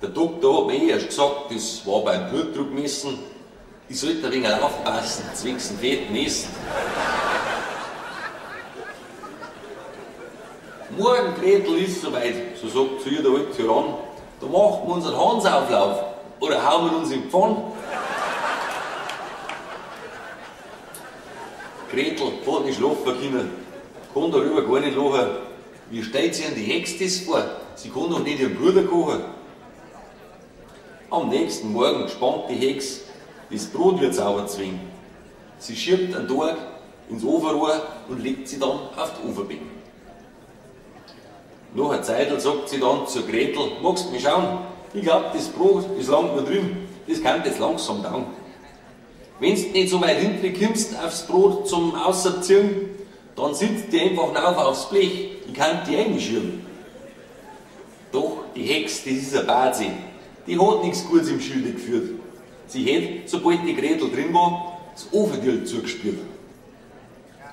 Der Doktor hat mir eh erst gesagt, das war beim Blutdruck messen, ich sollte ein wenig aufpassen, zwecks dem fetten Essen. Morgen, Gretel, ist soweit, so sagt zu ihr der alte Tyrann, da machen wir unseren Hansauflauf oder hauen wir uns in die Pfanne. Gretel hat nicht schlafen können, kann darüber gar nicht lachen. Wie stellt sich denn die Hex das vor? Sie kann doch nicht ihren Bruder kochen. Am nächsten Morgen spannt die Hex, das Brot wird sauber zwingen. Sie schiebt einen Tag ins Ofenrohr und legt sie dann auf die Ofenbank. Nach einer Zeit sagt sie dann zur Gretel, magst du mich schauen? Ich glaub, das Brot ist lang nur drin, das kann jetzt langsam dauern. Wenn du nicht so weit hinten kommst aufs Brot zum Ausziehen, dann sitzt die einfach rauf aufs Blech, ich kann die reinschieben. Doch, die Hex, das ist eine Bazi, die hat nichts Gutes im Schilde geführt. Sie hätt, sobald die Gretel drin war, das Ofentürl zugespürt.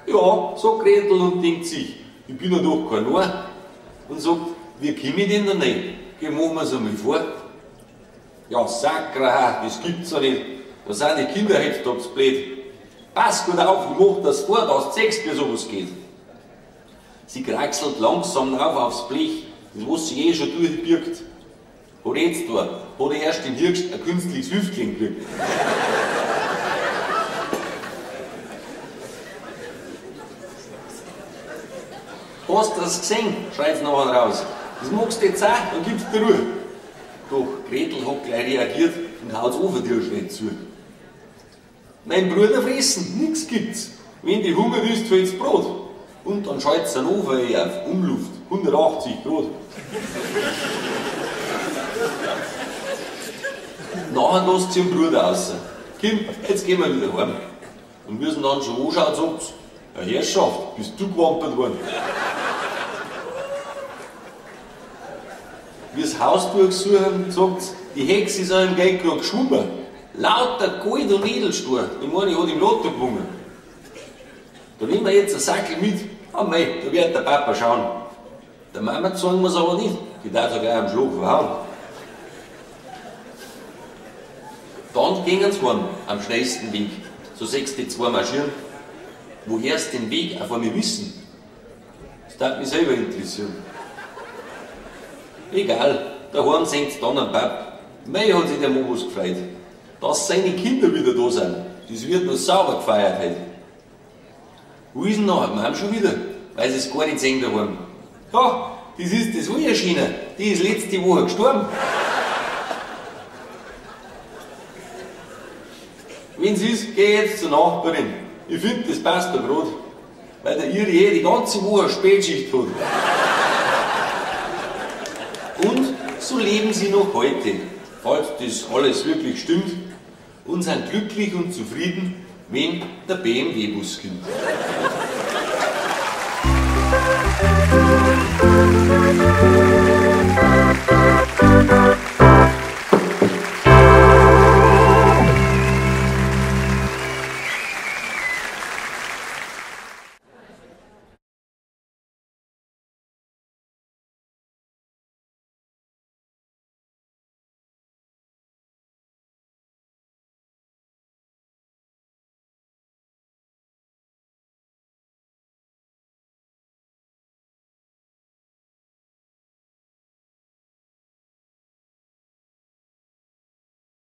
Ja, sagt Gretel und denkt sich, ich bin ja doch kein Narr. Und sagt, wie komm ich denn da rein? Geh, machen wir's einmal vor. Ja, Sakra, das gibt's ja nicht. Da sind die Kinder heutzutage blöd. Pass gut auf, ich mach das vor, dass du siehst, wie sowas geht. Sie kraxelt langsam rauf aufs Blech, das was sie eh schon durchbirgt. Hat jetzt da, hat er erst im Hirsch ein künstliches Hüftchen gekriegt. Hast du das gesehen? Schreit sie nachher raus. Das magst du jetzt auch, dann gibst du Ruhe. Doch Gretel hat gleich reagiert und haut's Ofentür schnell zu. Mein Bruder fressen, nix gibt's. Wenn die Hunger ist, fällt's Brot. Und dann schalt's den Ofen auf Umluft, 180 Grad. Nachher lässt sie den Bruder raus. Komm, jetzt gehen wir wieder heim. Und wir sind dann schon anschaut, sagt's, ja Herrschaft, bist du gewampert worden. Wie das Haus durchsuchen, sagt's, die Hexe ist an dem Geld gerade geschwommen. Lauter Gold und Edelstahl, ich meine, ich hat im Lotto gewonnen. Da nehmen wir jetzt einen Sackel mit. Ah mei, da wird der Papa schauen. Der Mama zeigen wir's aber nicht, die darf ja gleich am Schlag verhauen. Dann gingen sie heim, am schnellsten Weg. So sechs die zwei marschieren. Woher sie den Weg auf einmal wissen, das darf mich selber interessieren. Egal, daheim singt dann am Pap. Mei hat sich der Mobus gefreut, dass seine Kinder wieder da sind. Das wird noch sauber gefeiert heute. Wo ist denn nachher die Mom schon wieder? Weil sie es gar nicht sehen daheim. Ja, das ist das erschienen. Die ist letzte Woche gestorben. Wenn's ist, geh jetzt zur Nachbarin. Ich find, das passt da grad. Weil der Iri eh die ganze Woche Spätschicht hat. Und so leben sie noch heute, falls das alles wirklich stimmt, und sind glücklich und zufrieden, wenn der BMW-Bus kommt.